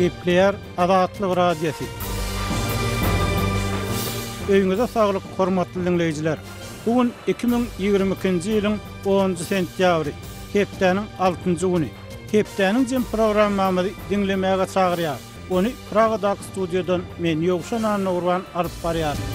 Gepleýär Azatlyk Radiosy. Öýüňize saglyk, hormatly diňleýjiler! Bu gün 2022-nji ýylyň onunjy sentýabry, hepdäniň altynjy güni. Hepdäniň jem programmamyzy diňlemäge çagyrýarys. Ony Pragadaky studiýadan men, Ýowşan Annagurban alyp barýaryn.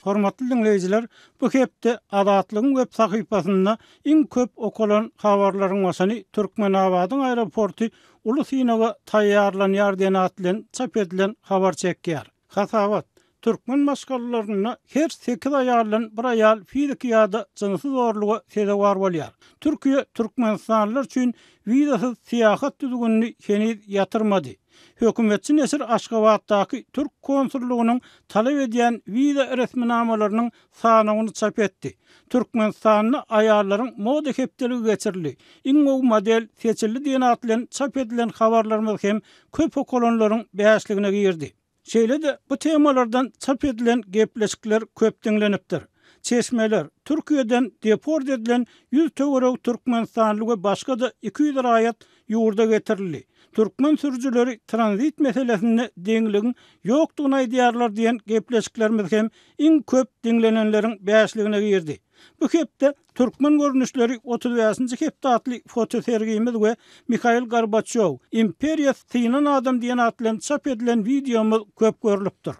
Hormatly diňleýjiler, bu hepde Azatlygyň web sahypasynda iň köp okalan habarlaryň başyny Türkmenabadyň aeroporty uly synaga taýýarlanýar diýen at bilen çap edilen habar çekýär. Hasabat, Türkmen maşgalalarynda her sekiz aýaldan bir aýal fiziki ýa-da jynsy zorluga sezewar bolýar. Türkiýe türkmenistanlylar üçin wizasyz syýahat düzgünini heniz ýatyrmady. Hökümetçi neşir Aşgabatdaky türk konsullygynyň talap edýän wiza resminamalarynyň sanawyny çap etdi. Türkmenistanda aýallaryň moda hepdeligi geçirildi. Iň gowy model seçildi diýen at bilen çap edilen habarlarymyz hem köp okalanlaryň bäşligine girdi. Şeýle-de bu temalardan çap edilen gepleşikler köp diňlenipdir. Çeşmeler, Türkiýeden deport edilen 100 töweregi türkmenistanly we başga-da 200 raýat ýurda getirildi. Türkmen sürüjileri tranzit meselesinde deňligiň ýokdugyny aýdýarlar diýen gepleşiklerimiz hem iň köp diňlenenleriň bäşligine girdi. Bu hepde Türkmen görnüşleri 35-nji hepde atly fotosergimiz we Mihail Gorbaçýow, imperiýa synan adam diýen at bilen çap edilen wideomyz köp görlüpdir.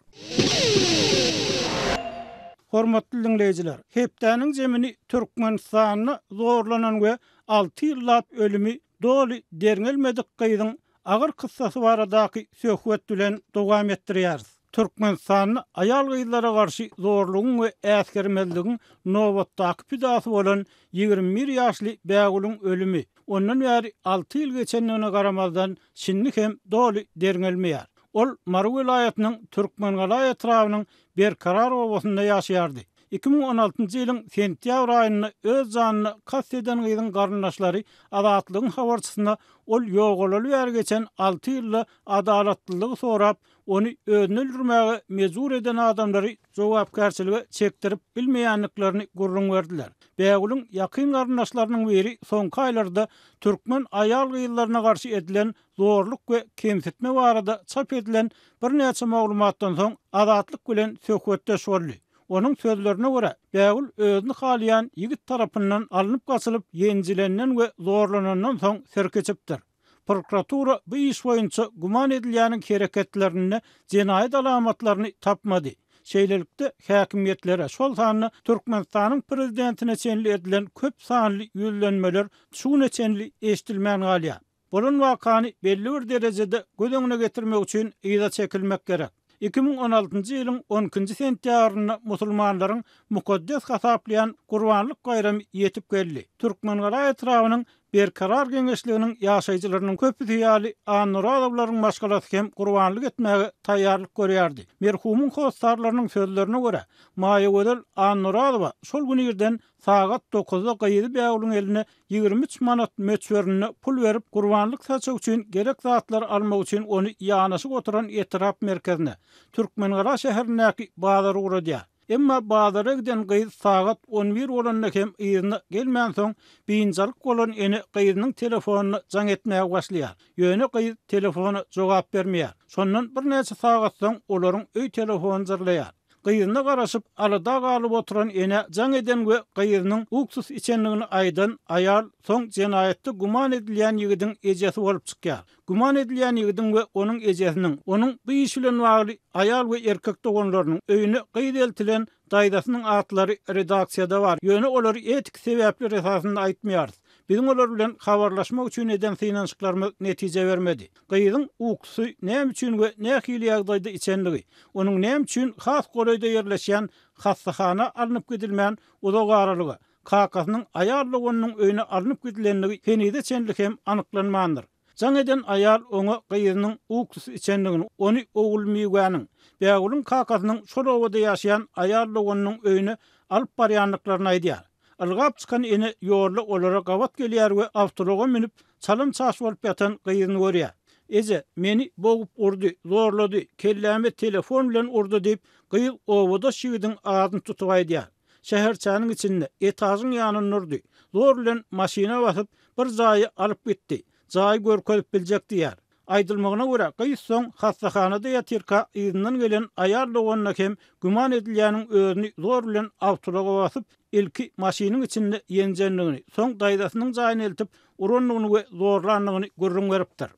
Hormatly diňleýjiler, hepdäniň jemini Türkmenistanda zorlanan we alty ýyllap ölümi doly derňelmedik gyzyň agyr kyssasy baradaky söhbet bilen dowam etdirýäris. Türkmenistanda aýal-gyzlara garşy zorlugyň we äsgermezligiň nobatdaky pidasy bolan 21 ýaşly Bägülüň ölümi, ondan bäri alty ýyl geçendigine garamazdan, şindi hem doly derňelmeýär. Ol Mary welaýatynyň Türkmengala etrabynyň Berkarar obasynda ýaşaýardy. 2016-njy ýylyň sentýabr aýynda öz janyna kast eden gyzyň garyndaşlary Azatlygyň habarçysyna ol ýogalaly bäri geçen alty ýylda adalatlylygy sorap, ony özüni öldürmäge mejbur eden adamlary jogapkärçilige çekdirip bilmeýändiklerini gürrüň berdiler. Bägülüň ýakyn garyndaşlarynyň biri soňky aýlarda türkmen aýal-gyzlaryna garşy edilen zorluk we kemsitme barada çap edilen birnäçe maglumatdan soň Azatlyk bilen söhbetdeş boldy. Onuň sözlerine görä, Bägül özüni halaýan ýigit tarapyndan alnyp gaçylyp, ýenjilenden we zorlanandan soň sirk içipdir. Prokuratura bu iş boýunça güman edilýäniň hereketlerinde jenaýat alamatlaryny tapmady. Şeýlelikde, häkimiýetlere, şol sanda Türkmenistanyň prezidentine çenli edilen köp sanly ýüzlenmeler şu güne çenli eşidilmän galýar. Bolan wakany belli bir derejede göz öňüne getirmek üçin yza çekilmek gerek. 2016-njy ýylyň on ikinji sentýabrynda musulmanlaryň mukaddes hasaplaýan Gurbanlyk baýramy ýetip geldi. Türkmengala etrabynyň Berkarar geňeşliginiň ýaşaýjylarynyň köpüsi ýaly Annaorazowlaryň maşgalasy hem gurbanlyk etmäge taýýarlyk görýärdi. Merhumyň hossarlarynyň sözlerine görä, Maýagözel Annaorazowa şol gün irden sagat dokuzda gyzy Bägülüň eline 23 manat möçberinde pul berip, gurbanlyk saçak üçin gerek zatlary almak üçin ony ýanaşyk oturan etrap merkezine, Türkmengala şäherindäki bazara ugradýar. Emma bazara giden gyz sagat on bir bolanda hem yzyna gelmänsoň, biynjalyk bolan ene gyzynyň telefonyna jaň etmäge başlaýar. Ýöne gyz telefona jogap bermeýär. Şondan birnäçe sagat soň olaryň öý telefony jyrlaýar. Gyzyna garaşyp, alada galyp oturan enä jaň eden we gyzynyň uksus içendigini aýdan aýal soň jenaýatda güman edilýän ýigidiň ejesi bolup çykýar. Güman edilýän ýigidiň we onuň ejesiniň, onuň bu iş bilen bagly aýal we erkek doganlarynyň, öýüne gyz eltilen daýzasynyň atlary redaksiýada bar, ýöne olary etiki sebäpler esasynda aýtmaýarys. Biziň olar bilen habarlaşmak üçin eden synanyşyklarymyz netije bermedi. Gyzyň uksusy näme üçin we nähili ýagdaýda içendigi, onuň näme üçin has golaýda ýerleşýän hassahana alnyp gidilmän, uzak aralyga, kakasynyň aýal doganynyň öýüne alnyp gidilendigi henize çenli hem anyklanmandyr. Jaň eden aýal oňa gyzynyň uksus içendigini, ony Ogulmiwäniň, Bägülüň kakasynyň şol obada ýaşaýan aýal doganynyň öýüne alyp barýandyklaryny aýdýar. Ylgap çykan ene ýolda olara gabat gelýär we awtoulaga münüp, çalam-çaş bolup ýatan gyzyny görýär. Eje, meni bogup urdy, zorlady, kelläme telefon bilen urdy diýip, gyz obadaş ýigidiň adyny tutup aýdýar. Şäherçäniň içinde, etažyň ýanynda urdy. Zor bilen maşyna basyp, bir jaýa alyp gitdi. jaý görkezip biljek diýýär. Aýdylmagyna görä, gyz soň hassahanada ýatyrka yzyndan gelen aýal doganyna hem güman edilýäniň özüni zor bilen awtoulaga basyp, ilki maşynyň içinde ýenjendigini, soň daýzasynyň jaýyna eltip urandygyny we zorlandygyny gürrüň beripdir.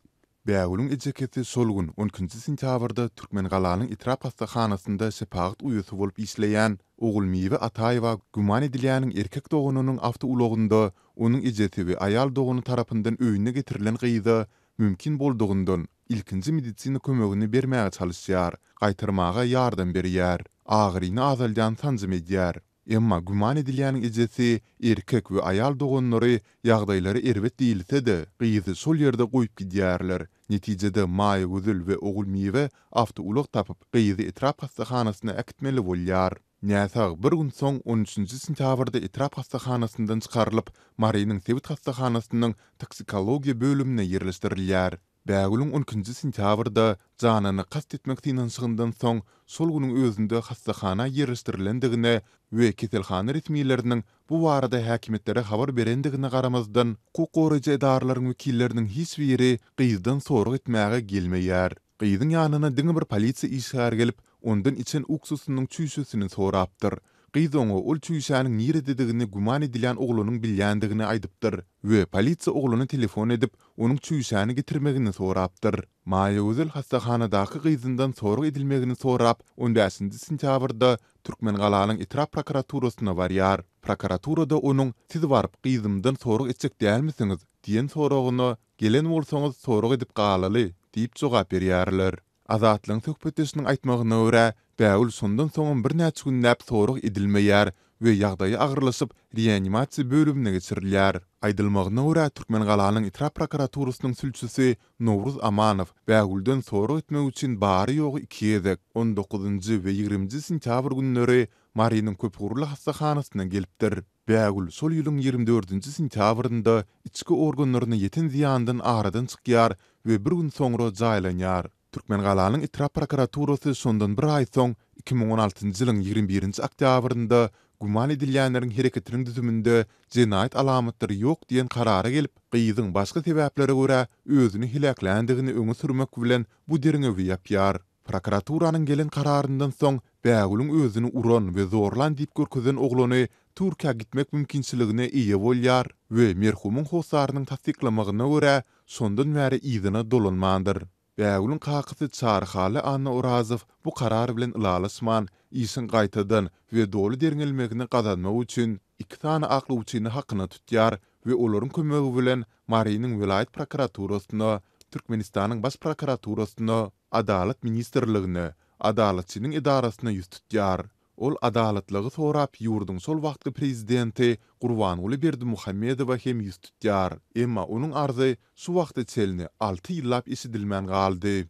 Bägülüň ejekesi şol gün, on ikinji sentýabrda Türkmengalanyň etrap hassahanasynda şepagat uýasy bolup işleýän Ogulmiwe Ataýewa güman edilýäniň erkek doganynyň awtoulagynda onuň ejesi we aýal dogany tarapyndan öýüne getirilen gyza mümkin boldugyndan, ilkinji medisina kömegini bermäge çalyşýar, gaýtarmaga ýardam berýär, agyryny azaldýan sanjym edýär. Emma güman edilýäniň ejesi, erkek we aýal doganlary ýagdaýlary erbet diýilse-de, gyzy şol ýerde goýup gidýärler. Netijede Maýagözel we Ogulmiwe awtoulag tapyp, gyzy etrap hassahanasyna äkitmeli bolýar. Näsag bir gün soň, on üçünji sentýabrda etrap hassahanasyndan çykarylyp, Marynyň sebit hassahanasynyň toksikologiýa bölümine ýerleşdirilýär. Bägülüň on ikinji sentýabrda janyna kast etmek synanyşygyndan soň, şol günüň özünde hassahana ýerleşdirilendigine we keselhana resmileriniň bu barada häkimiýetlere habar berendigine garamazdan, hukuk goraýjy edaralaryň wekilleriniň hiç biri gyzdan sorag etmäge gelmeýär. Gyzyň ýanyna diňe bir polisiýa işgäri gelip, ondan içen uksusynyň çüýşesini sorapdyr. Gyz oňa ol çüýşäniň nirededigini güman edilýän oglanyň bilýändigini aýdypdyr we polisiýa oglana telefon edip, onuň çüýşäni getirmegini sorapdyr. Maýagözel hassahanadaky gyzyndan sorag edilmegini sorap, on bäşinji sentýabrda Türkmengalanyň etrap prokuraturasyna barýar. Prokuraturada onuň Siz baryp, gyzymdan sorag etjek dälmisiňiz? diýen soragyna Gelen bolsaňyz sorag edip galaly, diýip jogap berýärler. Azatlygyň söhbetdeşiniň aýtmagyna görä, Bägül şondan soňam birnäçe günläp sorag edilmeýär we ýagdaýy agyrlaşyp, reanimasiýa bölümine geçirilýär. Aýdylmagyna görä, Türkmengalanyň etrap prokuraturasynyň sülçüsi Nowruz Amanow Bägülden sorag etmek üçin bary-ýogy iki gezek, on dokuzynjy we ýigriminji sentýabr günleri Marynyň köpugurly hassahanasyna gelipdir. Bägül şol ýylyň 24-nji sentýabrynda içki organlaryna ýeten zyýandan aradan çykýar we bir gün soňra jaýlanýar. Türkmengalanyň etrap prokuraturasy şondan bir aý soň, 2016-njy ýylyň 21-nji oktýabrynda güman edilýänleriň hereketiniň düzüminde jenaýat alamatlary ýok diýen karara gelip, gyzyň başga sebäplere görä özüni heläkländigini öňe sürmek bilen bu derňewi ýapýar. Prokuraturanyň gelen kararyndan soň, Bägülüň özüni uran we zorlan diýip görkezen oglany Türkiýä gitmek mümkinçiligine eýe bolýar we merhumyň hossarynyň tassyklamagyna görä, şondan bäri yzyna dolanmandyr. Bägülüň kakasy Çaryhally Annaorazow bu karar bilen ylalaşman, işiň gaýtadan we doly derňelmegini gazanmak üçin iki sany aklawçyny hakyna tutýar we olaryň kömegi bilen Marynyň welaýat prokuraturasyna, Türkmenistanyň Baş prokuraturasyna, Adalat ministrligine, Adalatçynyň edarasyna ýüz tutýar. Ol adalatlygy sorap ýurduň şol wagtky prezidenti Gurbanguly Berdimuhamedowa hem ýüz tutýar. Emma onuň arzy şu wagta çenli alty ýyllap eşidilmän galdy.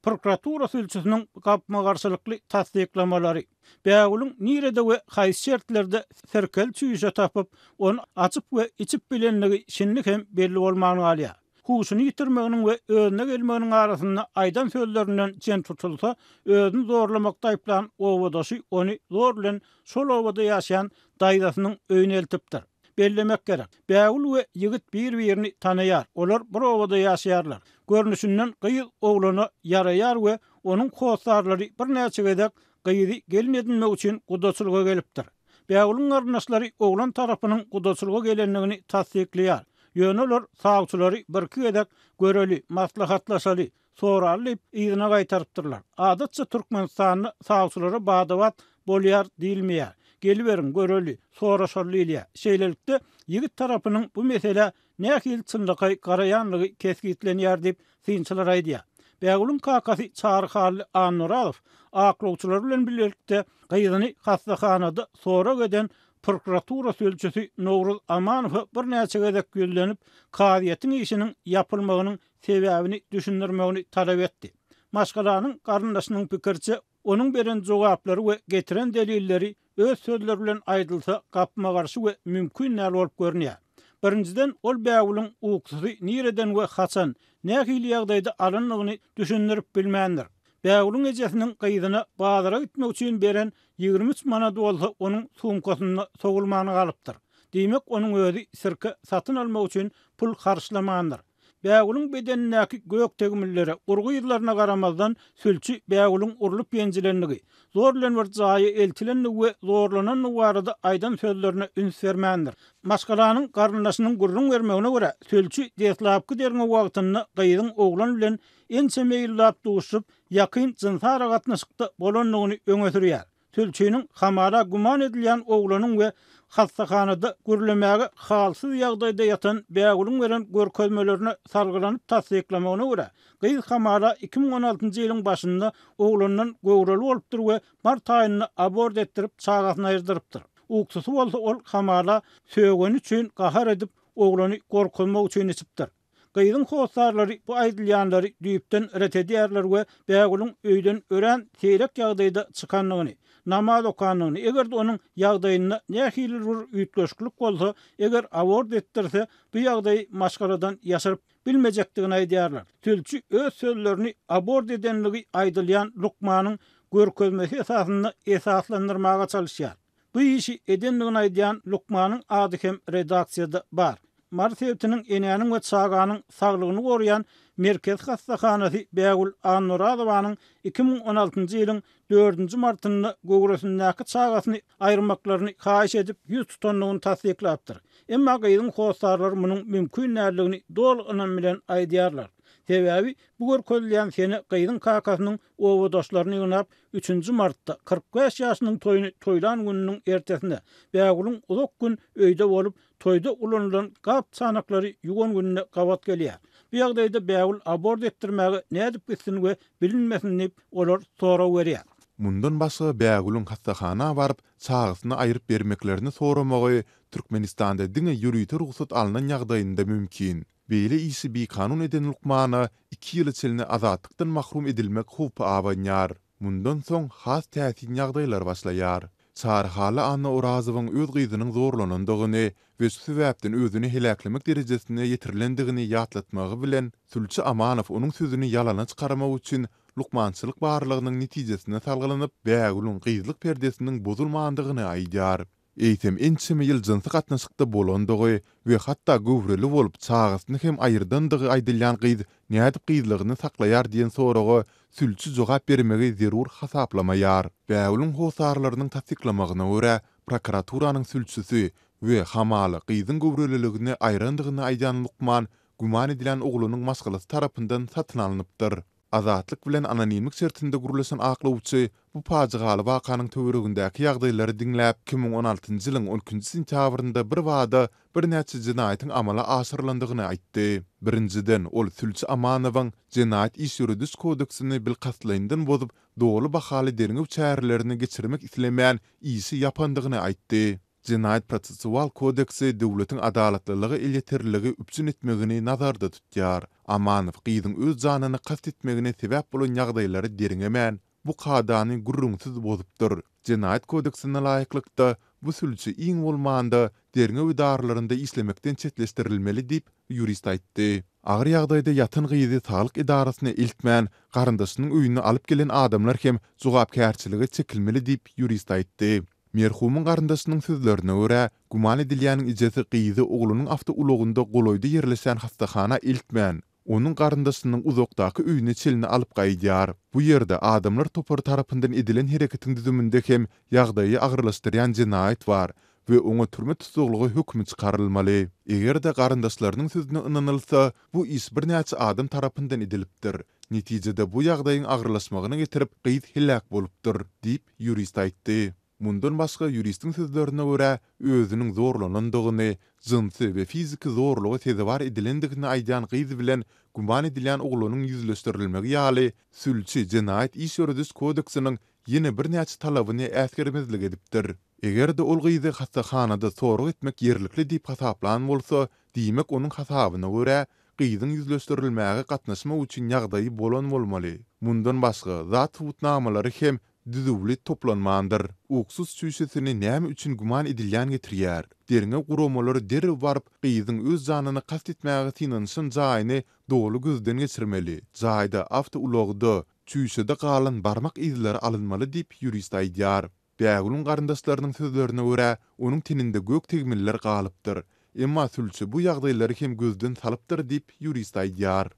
Prokuratura sülçüsiniň gapma-garşylykly tassyklamalary, Bägülüň nirede we haýsy şertlerde sirkeli çüýşe tapyp, ony açyp we içip bilendigi şindi hem belli bolman galýar. Huşuny ýitirmeginiň we özüne gelmeginiň arasynda aýdan sözlerinden çen tutulsa, özüni zorlamakda aýyplan obadaşy ony zor bilen şol obada ýaşaýan daýzasynyň öýüne eltipdir. Bellemek gerek, Bägül we ýigit bir-birini tanaýar, olar bir obada ýaşaýarlar. Görnüşinden gyz oglana ýaraýar we onuň hossarlary birnäçe gezek gyzy gelin edinmek üçin gudaçylyga gelipdir. Bägülüň garyndaşlary oglan tarapynyň gudaçylyga gelendigini tassyklaýar. Ýöne olar sawçylary birki gezek göreli, maslahatlaşaly, soraly diýip, yzyna gaýtarypdyrlar. Adatça Türkmenistanda sawçylara bada-bat bolýar diýilmeýär. Geliberiň, göreli, soraşaly diýilýär. Şeýlelikde, ýigit tarapynyň bu meselä nähili çynlakaý garaýanlygy kesgitlenýär diýip, synçylar aýdýar. Bägülüň kakasy Çary Hally Annaorazow aklawçylary bilen bilelikde gyzyny hassahanada sorag eden prokuratura sülçüsi Nowruz Amanowa birnäçe gezek ýüzlenip, kazyýetiň işiniň ýapylmagynyň sebäbini düşündirmegini talap etdi. Maşgalanyň garyndaşynyň pikiriçe, onuň beren jogaplary we getiren delilleri öz sözleri bilen aýdylsa gapma-garşy we mümkin däl bolup görünýär. Birinjiden, ol bägülüň uksusy nireden we haçan, nähili ýagdaýda alandygyny düşündirip bilmändir. Bägülüň ejesiniň gyzyna bazara gitmek üçin beren 23 manady bolsa onuň sumkasynda sowulman galypdyr. Diýmek, onuň özi sirke satyn almak üçin pul harçlamandyr. Bägüliň bedenindäki gök tegmillere, urgy yzlaryna garamazdan, sülçi Bägüliň urlup ýenjilendigi, zor bilen bir jaýa eltilendigi we zorlanandygy barada aýdan sözlerine üns bermändir. Maşgalanyň garyndaşynyň gürrüň bermegine görä, sülçi deslapky derňew wagtynda gyzyň oglan bilen ençeme ýyllap duşup, ýakyn jynsy aragatnaşykda bolandygyny öňe sürýär. Sülçiniň hamala güman edilýän oglanyň we hassahanada gürlemäge halsyz ýagdaýda ýatan Bägüliň beren görkezmelerine salgylanyp tassyklamagyna görä, gyz hamala 2016-njy ýylyň başynda oglandan göwreli bolupdyr we mart aýynda abort etdirip çagasyny aýyrdyrypdyr. Uksusy bolsa ol hamala sögeni üçin gahar edip oglany gorkuzmak üçin içipdir. Gyzyň hossarlary bu aýdylýanlary düýpden ret edýärler we Bägülüň öýden örän seýrek ýagdaýda çykandygyny, namaz okandygyny, eger-de onuň ýagdaýynda nähilidir bir üýtgeşiklik bolsa, eger abort etdirse, bu ýagdaýy maşgaladan ýaşyryp bilmejekdigini aýdýarlar. Sülçi öz sözlerini abort edenligi aýdylýan lukmanyň görkezmesi esasynda esaslandyrmaga çalyşýar. Bu işi edendigini aýdýan lukmanyň ady hem redaksiýada bar. Mary sebitiniň Enäniň we çaganyň saglygyny goraýan merkezi hassahanasy Bägül Annaorazowanyň 2016-njy ýylyň dördünji martynda göwresindäki çagasyny aýyrmaklaryny haýyş edip ýüz tutandygyny tassyklapdyr. Emma gyzyň hossarlary munuň mümkin däldigini doly ynam bilen aýdýarlar. Sebäbi bu görkezilýän sene gyzyň kakasynyň obadaşlaryny ýygnap, Üçünji martda, 45 ýaşynyň toýuny toýlan gününiň ertesine, Bägülüň uzak gün öýde bolup, toýda ulanylan gap-çanaklary ýuwan gününe gabat gelýär. Bu ýagdaýda Bägül abort etdirmäge nädip gitsin we bilinmesin diýip, olar sorag berýär. Mundan başga Bägülüň hassahana baryp, çagasyny aýryp bermeklerini soramagy Türkmenistanda diňe ýörite rugsat alnan ýagdaýynda mümkin. Beýle işi bikanun eden lukmana iki ýyla çenli azatlykdan mahrum edilmek howpy abanýar. Mundan soň has täsin ýagdaýlar başlaýar. Çary Hally Annaorazowyň öz gyzynyň zorlanandygyny we şu sebäpden özüni heläklemek derejesine ýetirilendigini ýatlatmagy bilen, sülçi Amanow onuň sözüni ýalana çykarmak üçin lukmançylyk barlagynyň netijesine salgylanyp, Bägülüň gyzlyk perdesiniň bozulmandygyny aýdýar. Eýsem ençeme ýyl jynsy gatnaşykda bolandygy we hatda göwreli bolup, çagasyny hem aýyrdandygy aýdylýan gyz nädip gyzlygyny saklaýar diýen soraga sülçi jogap bermegi zerur hasaplamaýar. Bägülüň hossarlarynyň tassyklamagyna görä, prokuraturanyň sülçüsi we hamala gyzyň göwreliligini aýrandygyny aýdýan lukman güman edilýän oglanyň maşgalasy tarapyndan satyn alnypdyr. Azatlyk bilen anonimlik şertinde gürleşen aklawçy bu pajygaly wakanyň töweregindäki ýagdaýlary diňläp, 2016-njy ýylyň on ikinji sentýabrynda birbada birnäçe jenaýatyň amala aşyrylandygyny aýtdy. Birinjiden, ol sülçi Amanowyň Jenaýat iş ýörediş kodeksini bilkastlaýyndan bozup, doly bahaly derňew çärelerini geçirmek islemän, işi ýapandygyny aýtdy. Jenaýat-prosessual kodeksi döwletiň adalatlylyga elýeterliligi üpjün etmegini nazarda tutýar. Amanow gyzyň öz janyna kast etmegine sebäp bolan ýagdaýlary derňemän, bu kadany gürrüňsiz bozupdyr. Jenaýat kodeksine laýyklykda, bu sülçi iň bolmanda derňew edaralarynda işlemekden çetleşdirilmeli diýip, ýurist aýtdy. Agyr ýagdaýda ýatan gyzy saglyk edarasyna eltmän, garyndaşynyň öýüne alyp gelen adamlar hem jogapkärçilige çekilmeli diýip, ýurist aýtdy. Merhumyň garyndaşynyň sözlerine görä, güman edilýäniň ejesi gyzy oglunyň awtoulagynda golaýda ýerleşýän hassahana eltmän, onuň garyndaşynyň uzakdaky öýüne çenli alyp gaýdýar. Bu ýerde adamlar topary tarapyndan edilen hereketiň düzüminde hem ýagdaýy agyrlaşdyrýan jenaýat bar we oňa türme tussaglygy hökümi çykarylmaly. Eger-de garyndaşlarynyň sözüne ynanylsa, bu iş birnäçe adam tarapyndan edilipdir. Netijede bu ýagdaýyň agyrlaşmagyna getirip, gyz heläk bolupdyr, diýip, ýurist aýtdy. Mundan başga, ýuristiň sözlerine görä, özüniň zorlanandygyny, jynsy we fiziki zorluga sezewar edilendigini aýdýan gyz bilen güman edilýän oglanyň ýüzleşdirilmegi ýaly, sülçi Jenaýat iş ýörediş kodeksiniň ýene birnäçe talabyny äsgermezlik edipdir. Eger-de ol gyzy hassahanada sorag etmek ýerlikli diýip hasaplan bolsa, diýmek onuň hasabyna görä, gyzyň ýüzleşdirilmäge gatnaşmak üçin ýagdaýy bolan bolmaly. Mundan başga, zat subutnamalary hem düzüwli toplanmandyr. Uksus çüýşesini näme üçin güman edilýän getirýär? Derňew guramalary derrew baryp, gyzyň öz janyna kast etmäge synanyşan jaýyny doly gözden geçirmeli. Jaýda, awtoulagda, çüýşede galan barmak yzlary alynmaly diýip, ýurist aýdýar. Bägülüň garyndaşlarynyň sözlerine görä, onuň teninde gök tegmiller galypdyr. Emma sülçi bu ýagdaýlary hem gözden salypdyr diýip, ýurist aýdýar.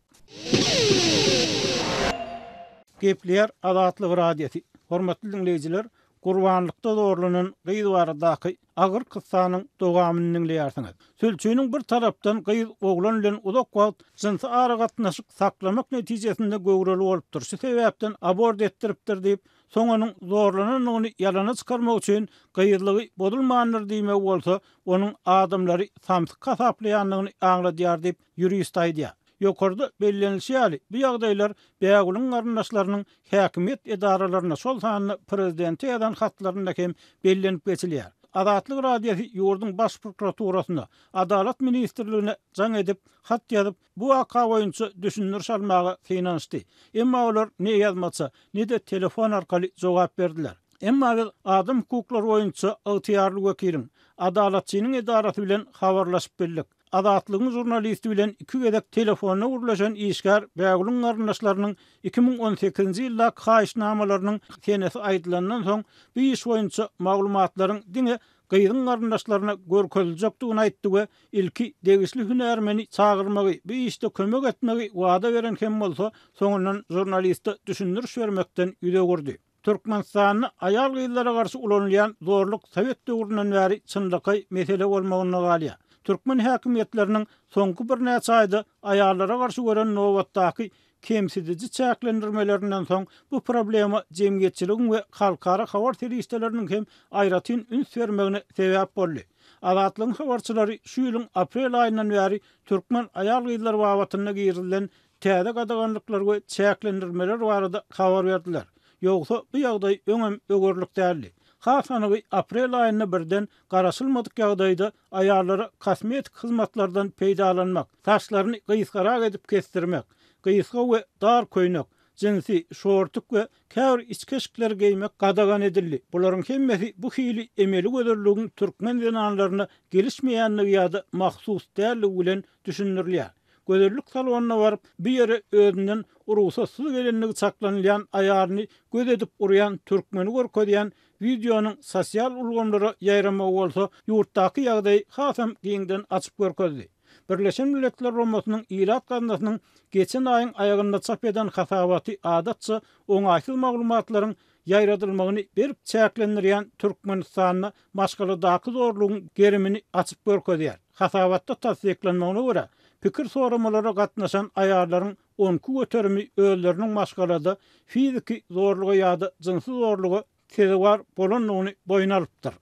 Gepleýär Azatlyk Radiosy, Hormatly diňleýjiler, gurbanlykda zorlanan gyz baradaky agyr kyssanyň dowamyny diňleýärsiňiz. Sülçiniň bir tarapdan gyz oglan bilen uzak wagt jynsy aragatnaşyk saklamak netijesinde göwreli bolupdyr, şu sebäpden abort etdiripdir diýip, soň onuň zorlanandygyny ýalana çykarmak üçin gyzlygy bozulmandyr diýmegi bolsa, onuň adamlary samsyk hasaplaýandygyny aňladýar diýip, ýurist aýdýar. Ýokarda bellenilişi ýaly, bu ýagdaýlar Bägülüň garyndaşlarynyň häkimiýet edaralaryna, şol sanda prezidente ýazan hatlarynda hem bellenip geçilýär. Azatlyk Radiosy ýurduň Baş prokuraturasyna, Adalat ministrligine jaň edip, hat ýazyp, bu waka boýunça düşündiriş almaga synanyşdy. Emma olar ne ýazmaça, ne-de telefon arkaly jogap berdiler. Emma biz adam hukuklary boýunça ygtyýarly wekiliň, Adalatçynyň edarasy bilen habarlaşyp bildik. Azatlygyň žurnalisti bilen iki gezek telefonda gürleşen işgär Bägülüň garyndaşlarynyň 2018-nji ýyldaky haýyşnamalarynyň senesi aýdylandan soň, bu iş boýunça maglumatlaryň diňe gyzyň garyndaşlaryna görkeziljekdigini aýtdy we ilki degişli hünärmeni çagyrmagy, bu işde kömek etmegi wada beren hem bolsa, soňundan žurnaliste düşündiriş bermekden ýüz öwürdi. Türkmenistanda aýal-gyzlara garşy ulanylýan zorluk sowet döwründen bäri çynlakaý mesele bolmagynda galýar. Türkmen häkimiýetleriniň soňky birnäçe aýda aýallara garşy gören nobatdaky kemsidiji çäklendirmelerinden soň bu problema jemgyýetçiligiň we halkara habar serişdeleriniň hem aýratyn üns bermegine sebäp boldy. Azatlygyň habarçylary şu ýylyň aprel aýyndan bäri türkmen aýal-gyzlary babatynda girizilen täze gadaganlyklar we çäklendirmeler barada habar berdiler. Ýogsa bu ýagdaý öňem öwerlik däldi. Has anygy aprel aýynda birden garaşylmadyk ýagdaýda aýallara kosmetik hyzmatlardan peýdalanmak, saçlaryny gysgarak edip kesdirmek, gysga we dar köýnek, jinsi, şortik we käbir içki eşikleri geýmek gadagan edildi. Bularyň hemmesi bu hili emeli gözelligiň türkmen zenanlaryna gelişmeýändigi ýa-da mahsus däldigi bilen düşündirilýär. Gözellik salonyna baryp, bu ýere özünden rugsatsyz gelendigi çaklanylýan aýalyny göz edip urýan türkmeni görkezýän wideonyň sosial ulgamlara ýaýramagy bolsa ýurtdaky ýagdaýy hasam giňden açyp görkezdi. Birleşen Milletler Guramasynyň Ilat gaznasynyň geçen aýyň aýagynda çap eden hasabaty adatça oňaýsyz maglumatlaryň ýaýradylmagyny berk çäklendirýän Türkmenistanda maşgaladaky zorlugyň gerimini açyp görkezýär. Hasabatda tassyklanmagyna görä, pikir soramalara gatnaşan aýallaryň 12 göterimi özleriniň maşgalada fiziki zorluga ýa-da jynsy zorluga sezewar bolandygyny boýun alypdyr.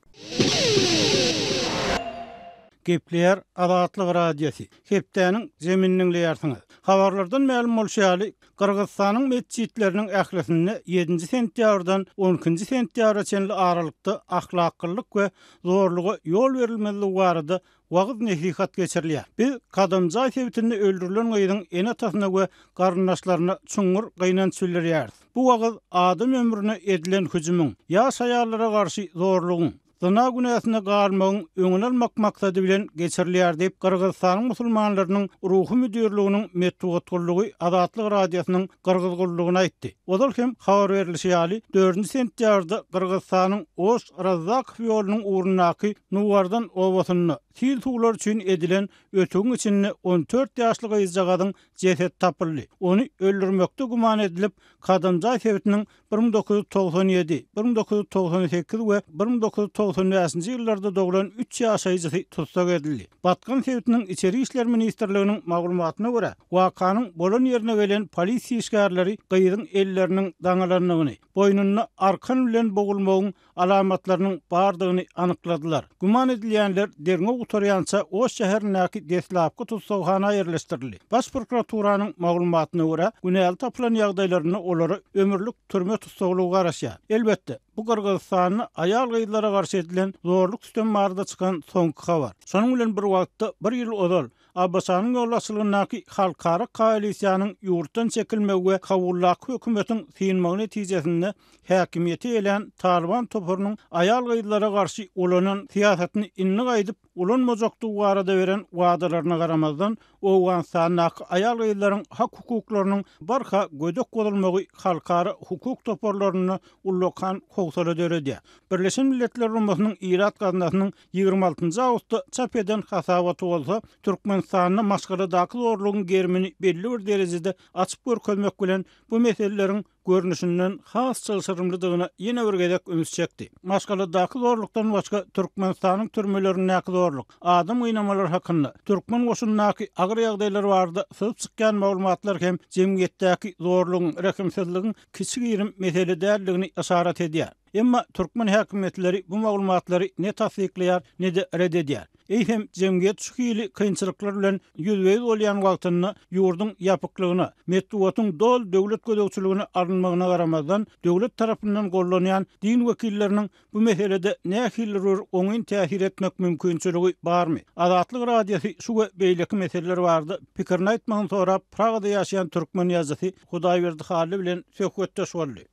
Gepleýär Azatlyk Radiosy. Hepdäniň jemini diňleýärsiňiz. Habarlardan mälim bolşy ýaly, Gyrgyzystanyň metjitleriniň ählisinde ýedinji sentýabrdan on ikinji sentýabra çenli aralykda ahlaklylyk we zorluga ýol berilmezligi barada wagyz-nesihat geçirilýär. Biz Kadamjaý sebitinde öldürilen gyzyň ene-atasyna we garyndaşlaryna çuňňur gynanç bildirýäris. Bu wagyz adam ömrüne edilen hüjümiň, ýaş aýallara garşy zorlugyň, zyna günäsine galmagyň öňüni almak maksady bilen geçirilýär diýip, Gyrgyzystanyň musulmanlarynyň ruhy müdirliginiň metbugat gullugy Azatlyk Radiosynyň Gyrgyz gullugyna aýtdy. Ozal hem habar berlişi ýaly, dördünji sentýabrda Gyrgyzystanyň Oş-Razzakow ýolunyň ugrundaky Nuwardan obasynda sil suwlar üçin edilen ötügiň içinde 14 ýaşly gyzjagazyň jesedi tapyldy. Ony öldürmekde güman edilip, Kadamjaý sebitiniň 1997, 1998 we 1995-nji ýyllarda doglan üç ýaşaýjysy tussag edildi. Batgan sebitiniň Içeri işler ministrliginiň maglumatyna görä, wakanyň bolan ýerine gelen polisiýa işgärleri gyzyň elleriniň daňylandygyny, boýnunda arkan bilen bogulmagyň alamatlarynyň bardygyny anykladylar. Güman edilýänler derňew gutarýança Oş şäherindäki deslapky tussaghana ýerleşdirildi. Baş prokuraturanyň maglumatyna görä, günäli tapylan ýagdaýlarynda olara ömürlik türme tussaglygy garaşýar. Elbetde, bu Gyrgyzystanda aýal-gyzlara garşy edilen zorluk-sütem barada çykan soňky habar. Şonuň bilen bir wagtda, bir ýyl ozal ABŞ-nyň ýolbaşçylygyndaky halkara koalisiýanyň ýurtdan çekilmegi we Kabuldaky hökümetiň synmagy netijesinde häkimiýete eýelän Talyban toparynyň aýal-gyzlara garşy ulanan syýasatyny indi gaýdyp ulanmajakdygy barada beren wadalaryna garamazdan, Owganystandaky aýal-gyzlaryň hak-hukuklarynyň barha gödek bozulmagy halkara hukuk toparlarynda ullakan howsala döredýär. Birleşen Milletler Guramasynyň Ilat gaznasynyň 26 awgustda çap eden hasabaty bolsa, Türkmenistanda maşgaladaky zorlugyň gerimini belli bir derejede açyp görkezmek bilen, bu meseleleriň görnüşinden has çylşyrymlydygyna ýene bir gezek üns çekdi. Maşgaladaky zorlukdan başga Türkmenistanyň türmelerindäki zorluk, adam gynamalary hakynda, türkmen goşunyndaky agyr ýagdaýlar barada syzyp çykýan maglumatlar hem jemgyýetdäki zorlugyň, rehimsizligiň kiçi-girim mesele däldigini yşarat edýär. Emma türkmen häkimiýetleri bu maglumatlary ne tassyklaýar, ne-de ret edýär. Eýsem, jemgyýet şu hili kynçylyklar bilen ýüzbe-ýüz bolýan wagtynda ýurduň ýapyklygyna, metbugatyň doly döwlet gözegçiligine alynmagyna garamazdan, döwlet tarapyndan gollanýan din wekilleriniň bu meselede nähilidir bir oňyn täsir etmek mümkinçiligi barmy? Azatlyk Radiosy şu we beýleki meseleler barada pikirini aýtmagyny sorap, Pragada ýaşaýan türkmen ýazyjysy Hudaýberdi Hally bilen söhbetdeş boldy.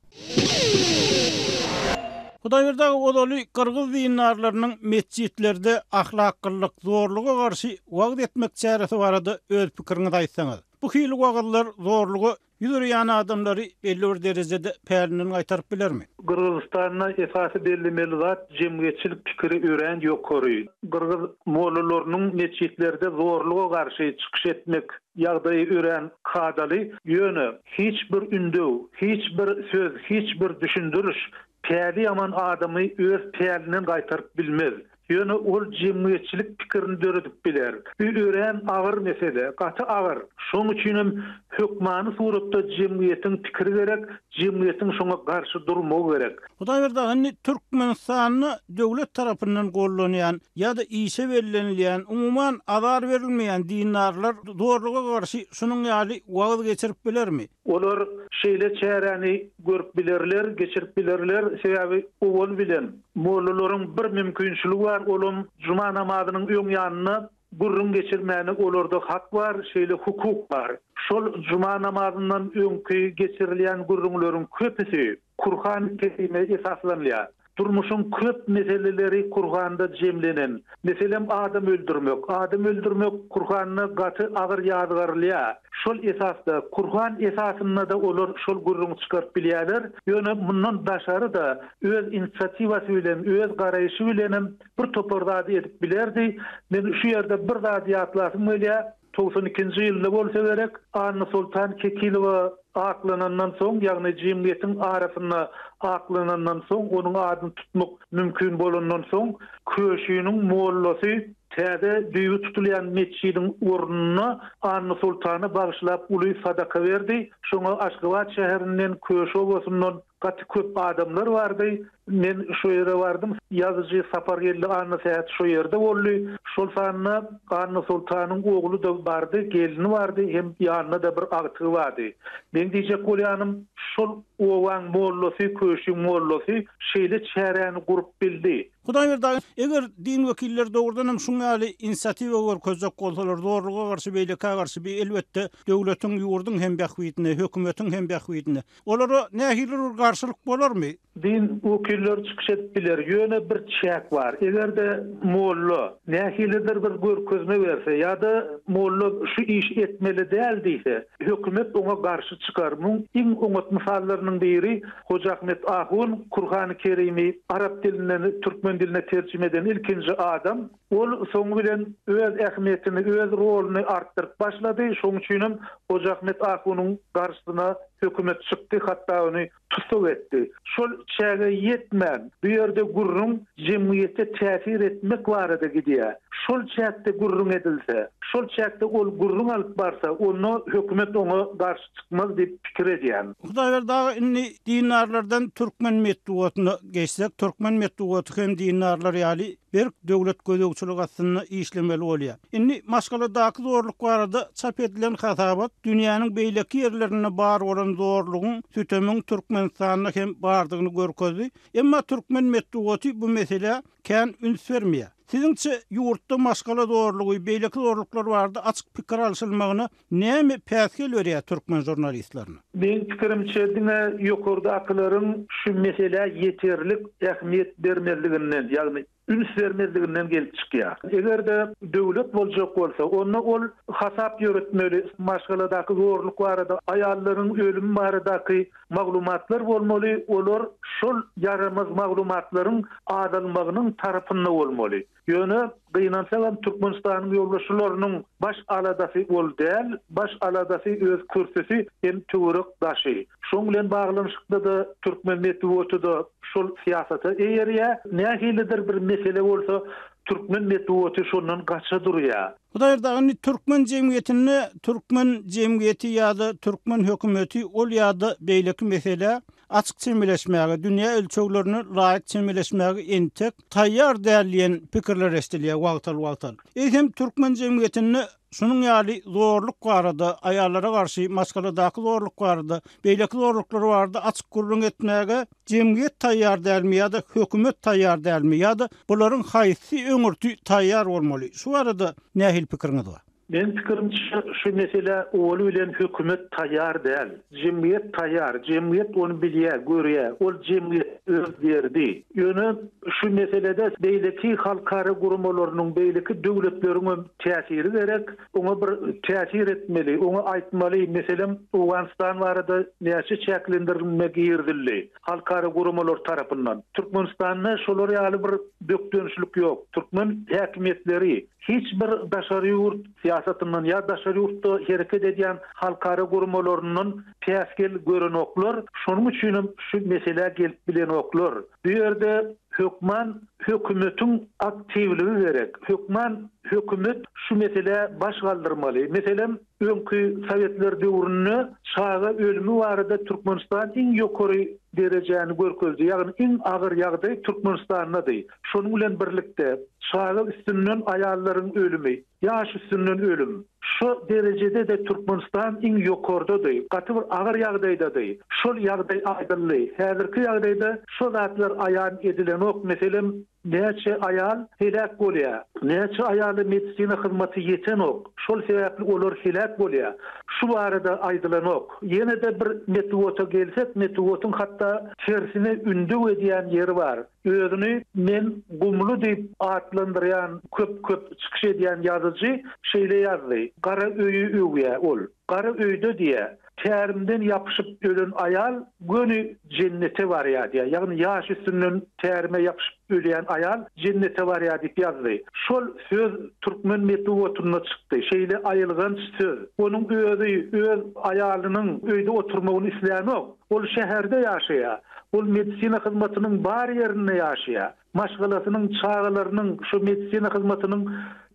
Hudaýberdi aga ozaly gyrgyz dindarlarynyň metjitlerde ahlaklylyk, zorluga garşy wagyz etmek çäresi barada öz pikiriňizi aýtsaňyz. Bu hili wagyzlar zorluga ýüz urýan adamlary belli bir derejede pälinden gaýtaryp bilermi? Gyrgyzystanda esasy bellemeli zat jemgyýetçilik pikiri örän ýokary. Gyrgyz mollalarynyň metjitlerde zorluga garşy çykyş etmek Ýagdaýy örän kadaly, ýöne hiç bir ündew, hiç bir söz, hiç bir düşündiriş päli ýaman adamy öz pälinden gaýtaryp bilmez. Ýöne ol jemgyýetçilik pikirini döredip biler. Bu örän agyr mesele, gaty agyr. Şonuň üçinem hökmany suratda jemgyýetiň pikiri gerek, jemgyýetiň şoňa garşy durmagy gerek. Hudaýberdi aga, indi Türkmenistanda döwlet tarapyndan gollanýan ýa-da işe bellenilýän, umuman azar berilmeýän dindarlar zorluga garşy şunuň ýaly wagyz geçirip bilermi? Olar şeýle çäräni görüp bilerler, geçirip bilerler, sebäbi owal bilen mollalaryň bir mümkinçiligi bar, olam juma namazynyň öň ýanynda Gürrüň geçirmäne olarda hak bar, şeýle hukuk bar. Şol juma namazyndan öňki geçirilýän gürrüňleriň köpüsi Kurhan Kerime esaslanylýar. Durmuşyň köp meseleleri Kurhanda jemlenen. Meselem adam öldürmek. Adam öldürmek Kurhanda gaty agyr ýazgarylýar. Şol esasda, Kurhan esasynda-da olar şol gürrüňi çykaryp bilýärler. Ýöne mundan daşary-da öz inisiatiwasy bilen, öz garaýşy bilenem Bir topar zady edip bilerdi. Men şu ýerde bir zady ýatlasym gelýär. 92-nji ýylda bolsa gerek, Annasoltan Kekilowa aklanandan soň, ýagny jemgyýetiň arasynda aklanandan soň, onuň adyny tutmak mümkin bolandan soň, Köşiniň mollasy täze düýbi tutulýan metjidiň ornuna Annasoltana bagyşlap uly sadaka berdi. Şoňa Aşgabat şäherinden, Köşi obasyndan Gaty köp adamlar bardy. Men şo ýere bardym. Ýazyjy Sapargeldi Annasähet şo ýerde boldy. Şol sanda Annasoltanyň ogly-da bardy, gelni bardy hem ýanynda-da bir agtygy bardy. Meň diýjek bolýanym, şol obaň mollasy, köşüň mollasy şeýle çäräni gurup bildi. Hudaýberdi aga, eger din wekilleri dogrudan hem şuň ýaly inisiatiwa görkezjek bolsalar, zorluga garşy, beýlekä garşy, bi elbetde döwletiň, ýurduň hem bähbidine, hökümetiň hem bähbidine. Olara nähilidir bir garşylyk bolarmy? Din wekilleri çykyş edip biler, ýöne bir çäk bar. Eger-de molla nähilidir bir görkezme berse ýa-da molla şu işi etmeli däl diýse, hökümet oňa garşy çykar. Muň iň oňat mysallarynyň biri Hoja Ahmet ahun, Kurhany Kerimi arap dilinden türkmen diline terjime eden ilkinji adam. Ol soňy bilen öz ähmiýetini, öz roluny artdyryp başlady. Şonuň üçinem Hoja Ahmet ahunyň garşysyna hökümet çykdy, hatda ony tussag etdi. Şol çäge ýetmän, bu ýerde gürrüň jemgyýete täsir etmek barada gidýär. Şol çäkde gürrüň edilse, şol çäkde ol gürrüň alyp barsa, onda hökümet oňa garşy çykmaz diýip pikir edýän. Hudaýberdi aga, indi dindarlardan türkmen metbugatyna geçsek, türkmen metbugaty hem dindarlar ýaly berk döwlet gözegçiligi astynda işlemeli bolýar. Indi maşgaladaky zorluk barada çap edilen hasabat dünýäniň beýleki ýerlerinde bar bolan zorlugyň, sütemiň Türkmenistanda hem bardygyny görkezdi. Emma türkmen metbugaty bu meselä kän üns bermeýär. Siziňçe, ýurtda maşgala zorlugy, beýleki zorluklar barada açyk pikir alşylmagyna näme päsgel berýär türkmen žurnalistlerine? Meň pikirimçe, diňe ýokardakylaryň şu meselä ýeterlik ähmiýet bermezliginden, ýagny. Üns bermezliginden gelip çykýar. Eger-de döwlet boljak bolsa, onda ol hasap ýöretmeli, maşgaladaky zorluk barada, aýallaryň ölümi baradaky maglumatlar bolmaly, olar şol ýaramaz maglumatlaryň azalmagynyň tarapynda bolmaly. Ýöne, gynansagam, Türkmenistanyň ýolbaşçylarynyň baş aladasy ol däl, baş aladasy öz kürsüsi hem töwerek-daşy. Şoň bilen baglanyşykda-da türkmen metbugaty-da şol syýasata eýerýär. Nähilidir bir mesele bolsa, türkmen metbugaty şondan gaça durýar. Hudaýberdi aga, indi türkmen jemgyýetinde türkmen jemgyýeti ýa-da türkmen hökümeti ol ýa-da beýleki meselä açyk çemeleşmäge, dünýä ölçeglerine laýyk çemeleşmäge entek taýýar däl diýen pikirler eşidilýär wagtal-wagtal. Eýsem, türkmen jemgyýetinde Şunuň ýaly zorluk barada, aýallara garşy maşgaladaky zorluk barada, beýleki zorluklar barada açyk gürrüň etmäge jemgyýet taýýar dälmi ýa-da hökümet taýýar dälmi ýa-da bularyň haýsy öňürti taýýar bolmaly? Şu barada nähili pikiriňiz bar? Meniň pikirimçe, şu meselä owaly bilen hökümet taýýar däl. Jemgyýet taýýar. Jemgyýet ony bilýär, görýär. Ol jemgyýet öz derdi. Ýöne şu meselede beýleki halkara guramalarynyň, beýleki döwletleriňem täsiri gerek. Oňa bir täsir etmeli, oňa aýtmaly, meselem, Owganystan barada näçe çäklendirilme girizildi halkara guramalar tarapyndan. Türkmenistanda şolar ýaly bir bökdençlik ýok. Türkmen häkimiýetleri hiç bir daşary ýurt syýasatyndan ýa daşary ýurtda hereket edýän halkara guramalaryndan päsgel görenoklar, şonuň üçinem şu meselä gelip bilenoklar. Bu ýerde hökman hökümetiň aktiwligi gerek. Hökman hökümet şu meselä baş galdyrmaly. Meselem, öňki sowetler döwründe çaga ölümi barada Türkmenistan iň ýokary derejäni görkezdi, ýagny iň agyr ýagdaý Türkmenistandady. Şonuň bilen birlikde, çaga üstünden aýallaryň ölümi, Ýaş üstünden ölüm. Şo derejede-de Türkmenistan iň ýokardady, gaty bir agyr ýagdaýdady. Şol ýagdaý aýdyldy. Häzirki ýagdaýda şo zatlar aýan edilenok, meselem, näçe aýal heläk bolýar, näçe aýala medisina hyzmaty ýetenok, şol sebäpli olar heläk bolýar. Şu barada aýdylanok. Ýene-de bir metbugata gelsek, metbugatyň hatda tersine ündew edýän ýeri bar. Özüni Men gumly diýip atlandyrýan köp-köp çykyş edýän ýazyjy şeýle ýazdy, Gara öýi öwýär ol. Gara öýde diýýär, tärimden ýapyşyp ölen aýal göni jennete barýar diýýär. Ýagny ýaş üstünden tärime ýapyşyp ölýän aýal jennete barýar diýip ýazdy. Şol söz türkmen metbugatynda çykdy. Şeýle aýylganç söz. Onuň özi öz aýalynyň öýde oturmagyny islänok. Ol şäherde ýaşaýar. Ol medisina hyzmatynyň bar ýerinde ýaşaýar. Maşgalasynyň, çagalarynyň şu medisina hyzmatynyň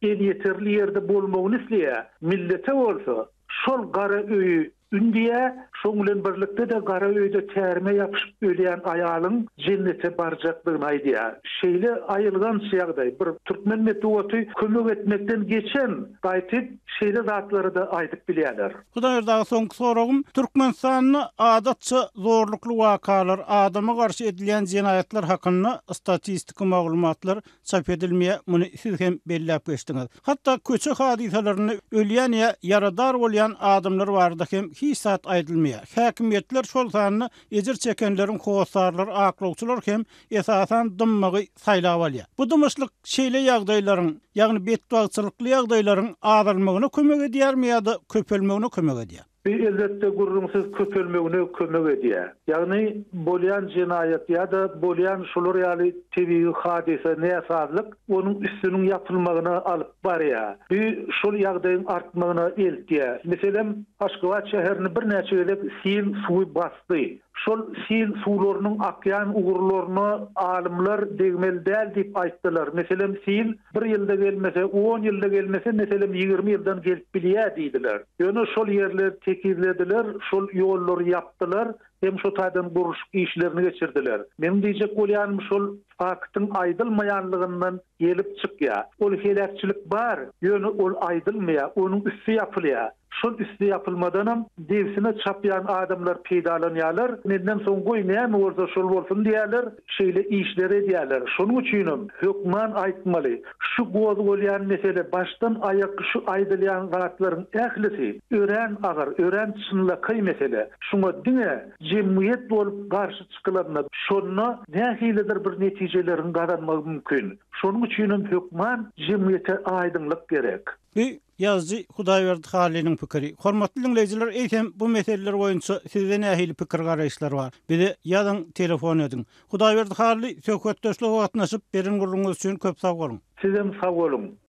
elýeterli ýerde bolmagyny isleýär. Millete bolsa şol gara öýi ündeýär, şoň bilen birlikde-de gara öýde tärime ýapyşyp ölýän aýalyň jennete barjakdygyny aýdýar. Şeýle aýylganç ýagdaý. Bir türkmen metbugaty kömek etmekden geçen, gaýtyp şeýle zatlary-da aýdyp bilýärler. Hudaýberdi aga soňky soragym, Türkmenistanda adatça zorlukly wakalar, adama garşy edilýän jenaýatlar hakynda statistiki maglumatlar çap edilmeýär, muny siz hem belläp geçdiňiz. Hatda köçe hadysalarynda ölýän ýa ýaradar bolýan adamlar barada hem hiç zat aýdylmaýar. Häkimiýetler, şol sanda ejir çekenleriň hossarlary, aklawçylar hem esasan dymmagy saýlap alýar. Bu dymyşlyk şeýle ýagdaýlaryň, ýagny betbagtçylykly ýagdaýlaryň azalmagyna kömek edýärmi ýa-da köpelmegine kömek edýär? Bu elbetde gürrüňsiz köpelmegine kömek edýär. Ýagny bolýan jenaýat ýa-da bolýan şular ýaly tebigy hadysa, näsazlyk onuň üstüniň ýapylmagyna alyp barýar. Bu şol ýagdaýyň artmagyna eltýär. Meselem, Aşgabat şäherini birnäçe gezek sil suwy basdy. Şol sil suwlarynyň akýan ugurlaryna alymlar degmeli däl diýip aýtdylar. Meselem, sil bir ýylda gelmese, on ýylda gelmese, meselem, 20 ýyldan gelip bilýär diýdiler. Ýöne şol ýerleri tekizlediler, şol ýollary ýapdylar hem şo taýdan gurluşyk işlerini geçirdiler. Meniň diýjek bolýanym şol faktyň aýdylmaýanlygyndan gelip çykýar. Ol heläkçilik bar, ýöne ol aýdylmaýar, onuň üsti ýapylýar. Şol üsti ýapylmadanam debsine çapýan adamlar peýdalanýarlar. Menden soň goý näme bolsa şol bolsun diýýärler. Şeýle işleri edýärler. Şonuň üçinem hökman aýtmaly, şu gozgalýan mesele başdan aýak şu aýdylýan zatlaryň ählisi örän agyr, örän çynlakaý mesele. Şuňa diňe jemgyýet bolup garşy çykylanda şonda nähilidir bir netijeleriň gazanmagy mümkin. Şonuň üçinem hökman jemgyýete aýdyňlyk gerek. Bu ýazyjy Hudaýberdi Hallynyň pikiri. Hormatly diňleýjiler, eýsem bu meseleler boýunça sizde nähili pikir-garaýyşlar bar? Bize ýazyň, telefon ediň. Hudaýberdi Hally, söhbetdeşlige gatnaşyp, beren gürrüňiňiz üçin köp sag boluň! Sizem sag boluň!